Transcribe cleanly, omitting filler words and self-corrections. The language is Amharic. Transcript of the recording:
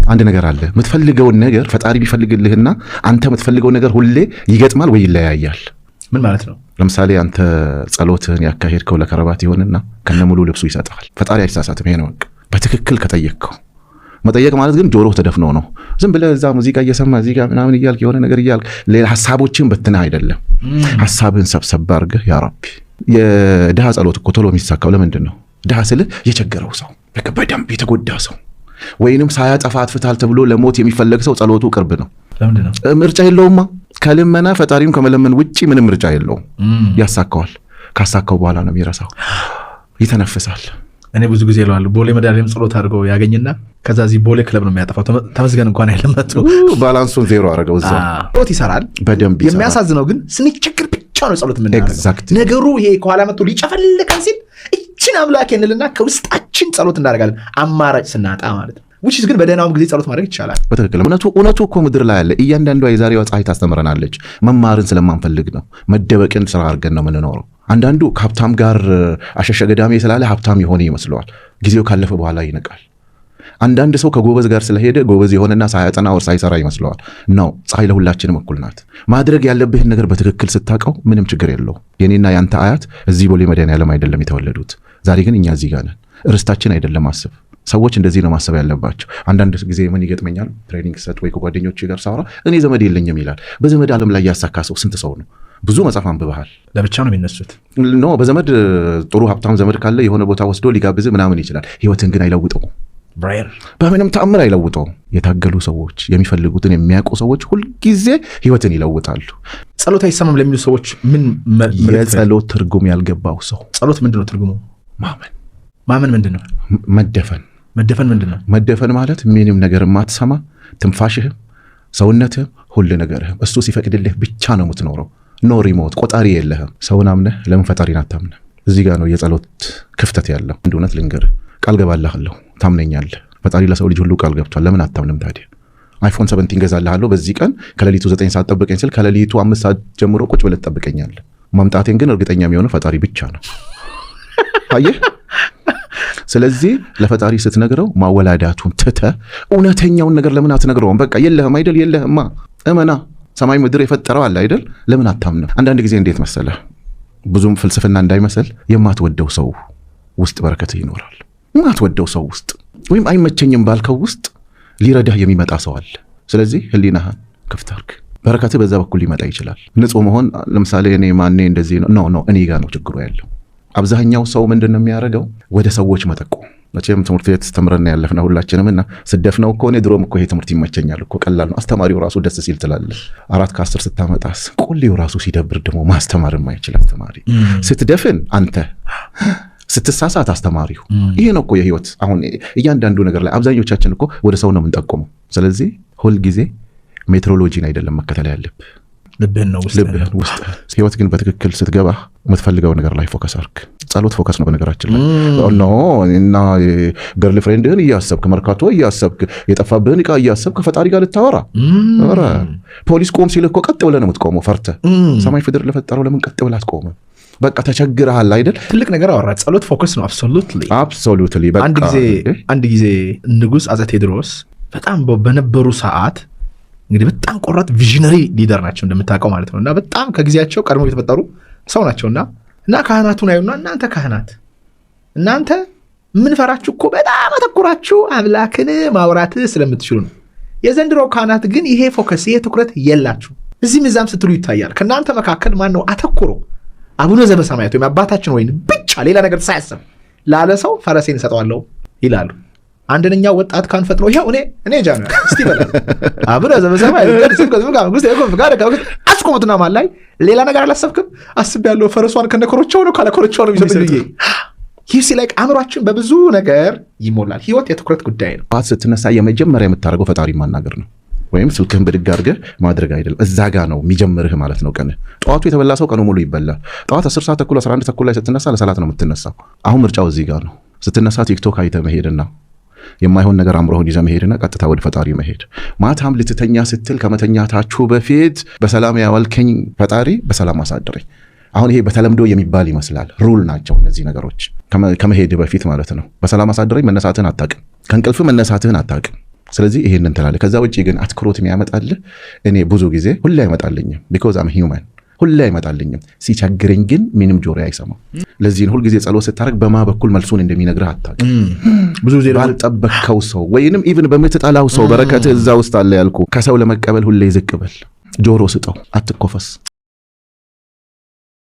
አንድ ነገር አለ። የምትፈልገውን ነገር ፈጣሪ ቢፈልግልህና አንተ የምትፈልገው ነገር ሁሌ ይገጥማል ወይ ይለያያል። ምን ማለት ነው? ለምሳሌ አንተ ጸሎትህን ያካሄድከው ለከረባት ይሆንና ከነሙሉ ልብሱ ይሰጥሃል። ፈጣሪ አይሳሳትም። ይሄ ነው በቃ። በትክክል ከጠየቅከው። መጠየቅ ማለት ግን ጆሮህ ተደፍኖ ነው። ዝም ብለህ እዛ ሙዚቃ እየሰማ እዚህ ጋር ምናምን እያልክ የሆነ ነገር እያልክ ሌላ ሀሳቦችን በትነህ አይደለም። ሀሳብህን ሰብሰብ አድርገህ ያ ረቢ። የድሃ ጸሎት እኮ ቶሎ የሚሳካው ለምንድን ነው? ድሃ ስልህ የቸገረው ሰው፣ በቃ በደንብ የተጎዳ ሰው ወይንም ሳያጠፋ አጥፍታል ተብሎ ለሞት የሚፈለግ ሰው ጸሎቱ ቅርብ ነው። ለምንድን ነው? ምርጫ የለውማ። ከልመና ፈጣሪም ከመለመን ውጪ ምንም ምርጫ የለውም። ያሳካዋል። ካሳካው በኋላ ነው የሚረሳው። ይተነፍሳል። እኔ ብዙ ጊዜ እለዋለሁ፣ ቦሌ መድኃኒዓለም ጸሎት አድርገው ያገኝና ከዛ እዚህ ቦሌ ክለብ ነው የሚያጠፋው። ተመስገን እንኳን አይልም መጥቶ። Balance ኡን ዜሮ አደረገው እዛ። ጸሎት ይሰራል። በደንብ ይሰራል። የሚያሳዝነው ግን ስንቸግር ብቻ ነው ጸሎት የምናደርገው። ነገሩ ይሄ ከኋላ መጥቶ ሊጨፈልቀን ሲል እችን አምላክ እንልና ከውስጣችን ጸሎት እናደርጋለን፣ አማራጭ ስናጣ ማለት ነው። ውጭ ግን በደህናውም ጊዜ ጸሎት ማድረግ ይቻላል። በትክክል፣ እውነቱ እውነቱ እኮ ምድር ላይ አለ። እያንዳንዷ የዛሬዋ ፀሐይ ታስተምረናለች። መማርን ስለማንፈልግ ነው። መደበቅን ስራ አድርገን ነው የምንኖረው። አንዳንዱ ከሀብታም ጋር አሸሸ ገዳሜ ስላለ ሀብታም የሆነ ይመስለዋል። ጊዜው ካለፈ በኋላ ይነቃል። አንዳንድ ሰው ከጎበዝ ጋር ስለሄደ ጎበዝ የሆነና ሳያጠና ወር ሳይሰራ ይመስለዋል። No፣ ፀሐይ ለሁላችንም እኩል ናት። ማድረግ ያለብህን ነገር በትክክል ስታውቀው ምንም ችግር የለውም። የኔና ያንተ አያት እዚህ ቦሌ መድኃኔዓለም አይደለም የተወለዱት። ዛሬ ግን እኛ እዚህ ጋር ነን። ርስታችን አይደለም አስብ። ሰዎች እንደዚህ ነው ማሰብ ያለባቸው። አንዳንድ ጊዜ ምን ይገጥመኛል፣ training ሰጥ ወይ ከጓደኞች ጋር ሳወራ እኔ ዘመድ የለኝም ይላል። በዘመድ ዓለም ላይ ያሳካ ሰው ስንት ሰው ነው? ብዙ መጽሐፍ አንብበሃል። ለብቻ ነው የሚነሱት። No፣ በዘመድ ጥሩ ሀብታም ዘመድ ካለ የሆነ ቦታ ወስዶ ሊጋብዝ ምናምን ይችላል። ህይወትን ግን አይለውጠውም። በምንም ተአምር አይለውጠውም። የታገሉ ሰዎች፣ የሚፈልጉትን የሚያውቁ ሰዎች ሁልጊዜ ህይወትን ይለውጣሉ። ጸሎት አይሰማም ለሚሉ ሰዎች ምን የጸሎት ትርጉም ያልገባው ሰው። ጸሎት ምንድን ነው ትርጉሙ? ማመን። ማመን ምንድን ነው? መደፈን። መደፈን ምንድን ነው? መደፈን ማለት ምንም ነገር የማትሰማ፣ ትንፋሽህም፣ ሰውነትህም፣ ሁሉ ነገርህም እሱ ሲፈቅድልህ ብቻ ነው የምትኖረው። No remote፣ ቆጣሪ የለህም። ሰውን አምነህ ለምን ፈጣሪን አታምነህ? እዚህ ጋር ነው የጸሎት ክፍተት ያለው። አንድ እውነት ልንገርህ፣ ቃል ገባልሃለሁ፣ ታምነኛለህ። ፈጣሪ ለሰው ልጅ ሁሉ ቃል ገብቷል። ለምን አታምንም ታዲያ? iPhone 17 ገዛልሃለሁ፣ በዚህ ቀን ከሌሊቱ 9 ሰዓት ጠብቀኝ ስል ከሌሊቱ 5 ሰዓት ጀምሮ ቁጭ ብለህ ትጠብቀኛለህ። መምጣቴን ግን እርግጠኛ የሚሆነው ፈጣሪ ብቻ ነው። አየህ? ስለዚህ ለፈጣሪ ስትነግረው ማወላዳቱን ትተህ እውነተኛውን ነገር ለምን አትነግረውም? በቃ የለህም አይደል? የለህማ፣ እመና። ሰማይ ምድር የፈጠረው አለ አይደል? ለምን አታምንም? አንዳንድ ጊዜ እንዴት መሰለህ፣ ብዙም ፍልስፍና እንዳይመስል፣ የማትወደው ሰው ውስጥ በረከትህ ይኖራል። የማትወደው ሰው ውስጥ ወይም አይመቸኝም ባልከው ውስጥ ሊረዳህ የሚመጣ ሰው አለ። ስለዚህ ህሊናህን ክፍት አድርግ። በረከትህ በዛ በኩል ሊመጣ ይችላል። ንጹህ መሆን፣ ለምሳሌ እኔ ማኔ እንደዚህ ነው፣ no no፣ እኔ ጋር ነው ችግሩ ያለው። አብዛኛው ሰው ምንድን ነው የሚያደርገው? ወደ ሰዎች መጠቆም። መቼም ትምህርት ቤት ተምረን ያለፍነው ሁላችንም እና ስደፍነው እኮ እኔ ድሮም እኮ ይሄ ትምህርት ይመቸኛል እኮ፣ ቀላል ነው፣ አስተማሪው ራሱ ደስ ሲል ትላለህ። 4 ከ10 ስታመጣስ ቆሌው ራሱ ሲደብር ደግሞ ማስተማር የማይችል አስተማሪ። ስትደፍን አንተ፣ ስትሳሳት አስተማሪው። ይሄ ነው እኮ የህይወት። አሁን እያንዳንዱ ነገር ላይ አብዛኞቻችን እኮ ወደ ሰው ነው የምንጠቁመው። ስለዚህ ሁልጊዜ ሜትሮሎጂን አይደለም መከተል ያለብህ፣ ልብህን ነው። ልብህን ውስጥ። ህይወት ግን በትክክል ስትገባ የምትፈልገው ነገር ላይ focus አርግ። ጸሎት focus ነው በነገራችን ላይ። No፣ እና girlfriend ህን እያሰብክ፣ መርካቶ እያሰብክ፣ የጠፋብህን ዕቃ እያሰብክ ከፈጣሪ ጋር ልታወራ? ኧረ ፖሊስ ቆም ሲልህ እኮ ቀጥ ብለህ ነው የምትቆመው ፈርተህ። ሰማይ ምድር ለፈጠረው ለምን ቀጥ ብለህ አትቆምም? በቃ ተቸግረሃል አይደል? ትልቅ ነገር አወራ። ጸሎት focus ነው። Absolutely. Absolutely። አንድ ጊዜ አንድ ጊዜ ንጉስ አፄ ቴዎድሮስ በጣም በነበሩ ሰዓት እንግዲህ በጣም ቆራጥ visionary leader ናቸው እንደምታውቀው ማለት ነው። እና በጣም ከጊዜያቸው ቀድሞ የተፈጠሩ ሰው ናቸውና እና ካህናቱን አዩና እናንተ ካህናት፣ እናንተ የምንፈራችሁ እኮ በጣም አተኩራችሁ አምላክን ማውራት ስለምትችሉ ነው። የዘንድሮ ካህናት ግን ይሄ focus፣ ይሄ ትኩረት የላችሁ፣ እዚህም እዛም ስትሉ ይታያል። ከእናንተ መካከል ማን ነው አተኩሮ አቡነ ዘበሰማያት ወይም አባታችን ሆይን ብቻ ሌላ ነገር ሳያስብ ላለ ሰው ፈረሴን እሰጠዋለሁ ይላሉ። አንደኛው ወጣት ካህን ፈጥኖ ይኸው እኔ ጃ ነው እስቲ በላ አቡነ ዘበሰማያት አስቆሙትና መሃል ላይ ሌላ ነገር አላሰብክም? አስቤያለሁ፣ ፈረሷን ከነኮሮቻው ነው ካለኮሮቻው ነው የሚሰጠኝ ብዬ። You see, like አእምሯችን በብዙ ነገር ይሞላል። ህይወት የትኩረት ጉዳይ ነው። ጠዋት ስትነሳ የመጀመሪያ የምታደርገው ፈጣሪ ማናገር ነው። ወይም ስልክህን ብድግ አድርገህ ማድረግ አይደለም። እዛ ጋ ነው የሚጀምርህ ማለት ነው ቀንህ። ጠዋቱ የተበላ ሰው ቀኑ ሙሉ ይበላል። ጠዋት 10 ሰዓት ተኩል፣ 11 ተኩል ላይ ስትነሳ ለሰላት ነው የምትነሳው። አሁን ምርጫው እዚህ ጋር ነው። ስትነሳ ቲክቶክ አይተህ መሄድና የማይሆን ነገር አእምሮህን ይዘህ መሄድና ቀጥታ ወደ ፈጣሪ መሄድ። ማታም ልትተኛ ስትል ከመተኛታችሁ በፊት በሰላም ያዋልከኝ ፈጣሪ በሰላም አሳድረኝ። አሁን ይሄ በተለምዶ የሚባል ይመስላል። Rule ናቸው እነዚህ ነገሮች። ከመሄድ በፊት ማለት ነው። በሰላም አሳድረኝ፣ መነሳትህን አታውቅም። ከእንቅልፍ መነሳትህን አታውቅም። ስለዚህ ይሄንን ትላለህ። ከዛ ውጭ ግን አትኩሮት የሚያመጣልህ እኔ ብዙ ጊዜ ሁሌ አይመጣልኝም፣ because I'm human፣ ሁሌ አይመጣልኝም። ሲቸግረኝ ግን ምንም ጆሮ አይሰማም። ለዚህ ነው ሁልጊዜ ጸሎት ስታደርግ በማ በኩል መልሱን እንደሚነግርህ አታውቅም። ብዙ ጊዜ ደግሞ ባልጠበቅከው ሰው ወይንም even በምትጠላው ሰው በረከትህ እዛ ውስጥ አለ ያልኩ። ከሰው ለመቀበል ሁሌ ዝቅ በል፣ ጆሮ ስጠው፣ አትኮፈስ።